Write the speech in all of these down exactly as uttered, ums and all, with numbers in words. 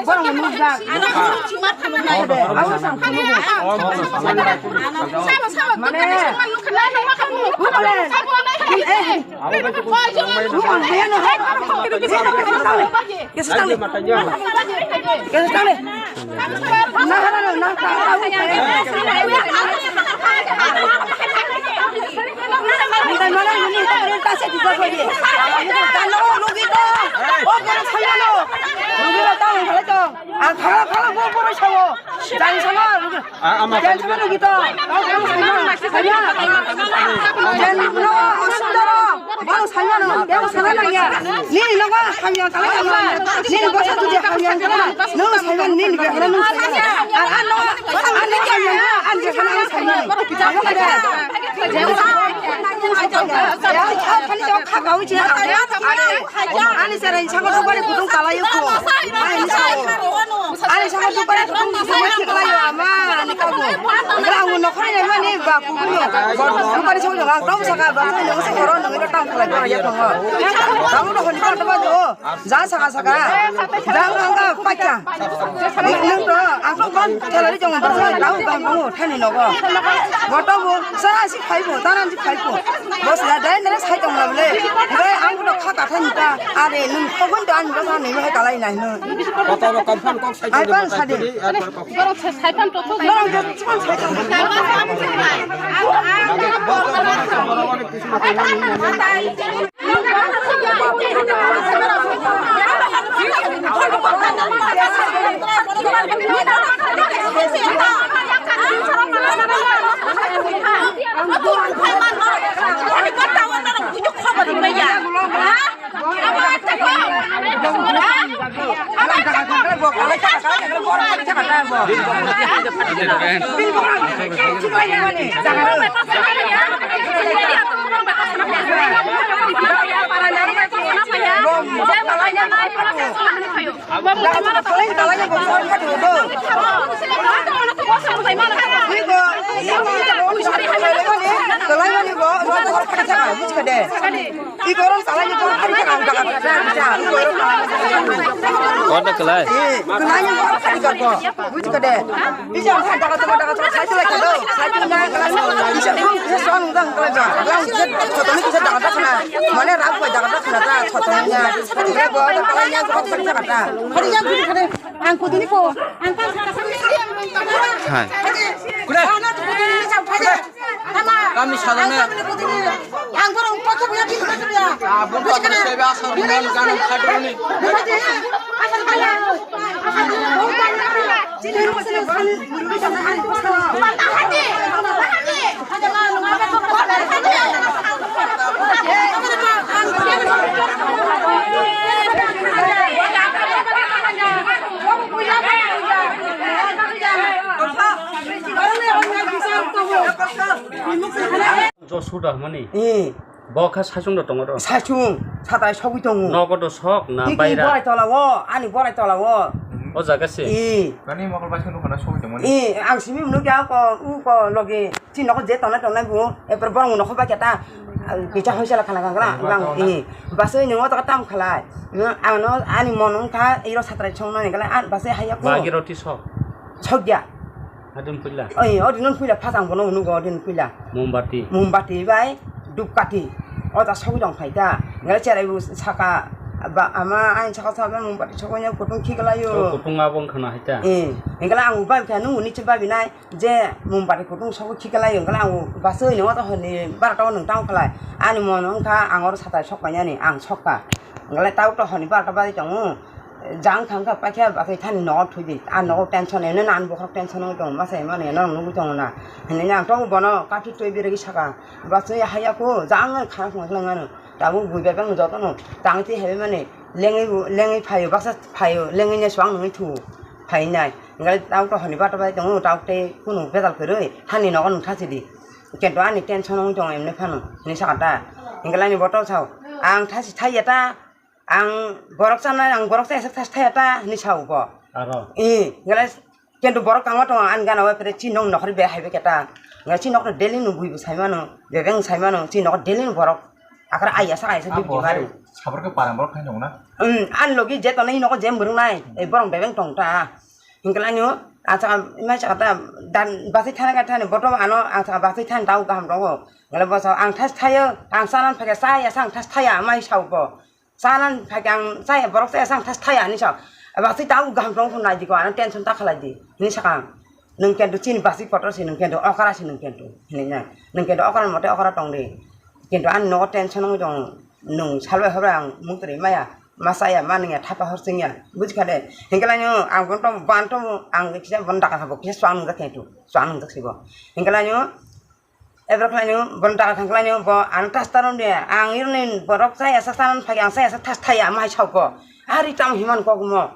Borok nukjak. Abo sam khulugo. Mane, Ang khala khala bo borok sao. Jani sama rugi. Ah, ama. Jani sama rugi to. Ang khala sama. Saya. Jani no osudaro. Bang saya no. Yang sana nang ya. Ni no ba hamya kala ya. Ni no ba satu dia hamya kala. No saya ni ni kala no saya. Ar ano ano hamya an dia sana saya. Jangan ada. Jangan ada. Ani sara ni saka dukbari kutung kala yo ko. Ani saka dukbari kutung kala yo ama ni kabu. Gra ang nokhori ni mani ba kubu yo. Dukbari saka dukbari saka ba saka ni usi koro nang iro tam kala yo ya tongo. Kamu nokhori ni ba do. Ja saka saka. Ja ang ga pacha. Nung to ang to kon thalari jong ba saka dau ga mo thani nogo. Boto bo sara si phai bo, tanan si phai bo. Bos ya dai nere sai tong la bole. Nere ang bo kha ka thani ta. Are nung ko gun dan ba sa ni hai kalai nai no. Koto ro confirm kok sai. Ai pan sa de. Borok sa-, sai pan to thok. Borok je chon sai tong. Order kalai. Kalai ni order kari garbo. Buji kade. Bisa ang daga toko daga toko sai sai kado. Sai tu na kalai ni. Bisa bisa suang dang kalai ba. Yang je koto ni bisa daga daga na. Mane rap ko daga daga na ta koto ni ya. Kade bo kalai ni ang kari daga ta. Kade yang kade. Ang kudu ni ko. Ang kan. Hai. Kuda. Kuda. Kami salonge. Ang borok kotho buya, bini kotho buya. Abon kotho sebe asal bulan kan khadroni. Josuda mani. Eh. Bo kha saichung do tongo do. Saichung, satai sogwi tongo. Nogo do sok na. Tiki baira. Borai tola o, ani borai tola o. O jaga se. Eh. Kani mokol bai sung do khana sogwi tongmani. Eh, ang simi munu kya ko, u ko loge. Chini nogo je tongnai tongnai bo, epor borok nogo bai khe ta, ah, kisa hoisala khana kangla, bang, eh, basoi nungo ta tam khalai. Nung ano ani mon wngkha, iro satrai chongnani khalai, ah, basoi haiya ko. Bagi roti sok. Sokya. Adin puila. Oi, odin non puila phasang bono unugo odin puila. Mombati. Mombati bai, dupkati. O ta sokwi tong phai ta. Ngai cherai bu saka, ba, ama, ain saka saka mombati sokwi kutung khiklayo. O kutung abo wngkha na hai ta. Eh, engkhala ang ubai kha nung uni chibai binai. Je mombati kutung sobo khiklai, wngkha ang basoi no to hwnwi barata o nwng tang khlai. Ani mon wngkha ang oro satai sok painani, ang sokha. Wngkha tau to hwnwi barata bai tongo. Jang thang kha paikha basoi thani nogo thwidi. A nogo tension eno nan bokhorok tension oi tongo, masai mani eno nugwi tongo na. Hwnwi ang tongo bono kathi twi birigi saka. Basoi haya ko jang khana khna khna ngano. Tabuk bui bebak no joto no tang ti hebe mani lengwi lengwi phaio, baksa phaio, lengwi ne swang nungwi thu phainai. Hingke tang to hwnwi bata bai tongo, tang tei kunu bejal kwrwi hani nogo nung thachidi. Kento ani tension wngwi tongo emni phano hinwi sakha ta. Hingke laini botol sao, "Ang thasi thaiya ta, ang borok chanai, ang borok chaisa thasi thaiya ta," hinwi sao bo. Aro? Ee, hingke lai kento borok kangma tongo ani gana o, pore chini nok nokhorwi behai bai khe ta. Hingke chini nokno daily no bui bo sai mano, bebeng sai mano, chini nogo daily no borok. Akara ai asa ai sa duty baru. Sabar ke parang borok khai nong na. Hmm, an logi je tonai nogo je murung nai. E borong bebeng tong ta. Hingke lainyo, acha, mai chaka ta, dan, basai thani ka thani, botom ano, ang chaka basai thani tau kaham tongo. Ngale bosa, ang thas thayo, ang sanan phake saya, sang thas thaya, mai sao bo. Sanan phake ang saya, borok saya, sang thas thaya, ni sao. Basai tau kaham tongo, nai di ko, ano tension ta khalai di, ni sakang. Nung kento chini basai kotor si, nung kento okara si, nung kento. Hini na, nung kento okara mote okara tong di. Kintu ani nogo tension wngwi tongo, nwng salbai horo ang muktrwi maya, ma chaya, ma nungya, thapa hor chwngya, bujikha de. Hinkhe laino ang bono tamo, ban tamo, ang kisa bono dakha sabo, kisa chuang nungjak khe tu, chuang nungjak sibo. Hinkhe laino, ebrok laino, bono dakha thang laino, bo ano tas tarom de, ang ironi borok chaya sak tanan phai, ang chaya sak tas thaya, ma hai sauko. Ari tamo himan kokmo.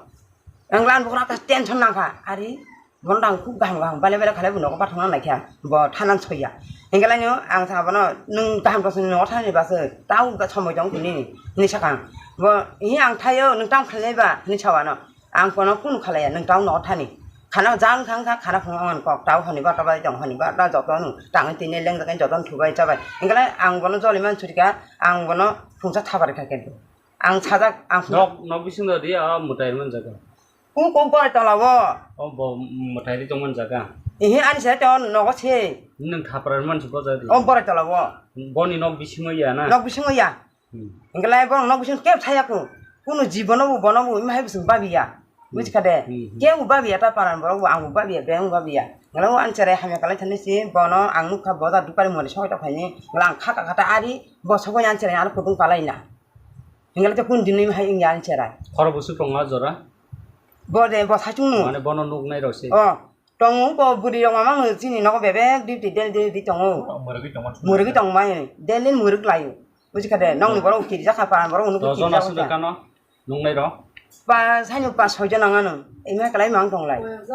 Ang lan bokra tas tension nangkha, ari. Bono dang khub gaham gaham bale bale khalai bo nogo bathang nang laikha bo thanan soya. Hinkhe laino ang sa bono nwng gaham tongsa nogo thani base tau somoi tong tini hinwi sakha ang. Bo hi ang thaio nwng tamo khalai ba hinwi sa ano. Ang bono kunu khalaiya nwng tamo nogo thani. Khana jang thang kha khana phungo ang kok tau honi ba tabai tong honi ba ta joto nwng tangwi tini lengjaknai joto thubai chabai. Hinkhe lai ang bono joli man surika ang bono phungsa thabar kha khe. Ang sajak ang phungsa. Nok nok bisingo di a mwtai man jaga. Kung kung borai tola o. O bo mwtai ri tongmani jaga. Ehe ani se to nogo se. Nwng khapra man se boja di. O borai tola o. Boni nok bisingo ya na. Nok bisingo ya. Hmm. Engkhe lai bo nok bisingo kebo thaya ko. Kuno jibono bo bono bo imhai bising babiya. Hmm. Bujikha de. Hmm, hmm. Kebo babiya ta paran borok bo ang bo babiya beng babiya. Ngalo ani cherai hamya kalai thani se bono ang nukha boja dukari mori soi tokhaini. Ngalo ang kha kha kha ta ari bo sogoi ani cherai ano kutung palai na. Hingle te kun dinwi hai wngya ani cherai. Khoro busu tongo jora. Bo de bo sachung nu. Mane bono nuk nai rok se. O tongo bo buri rok mamang chini nogo bebek duty daily daily di tongo. Murugwi tongma. Murugwi tongma daily murug layo. Buji kha de nongni borok kiri jakha pa borok nuk kiri jakha. Dojon asuk kano nuk nai rok. Pa saino pa soijon ang ano. Ema kalai mang tong lai.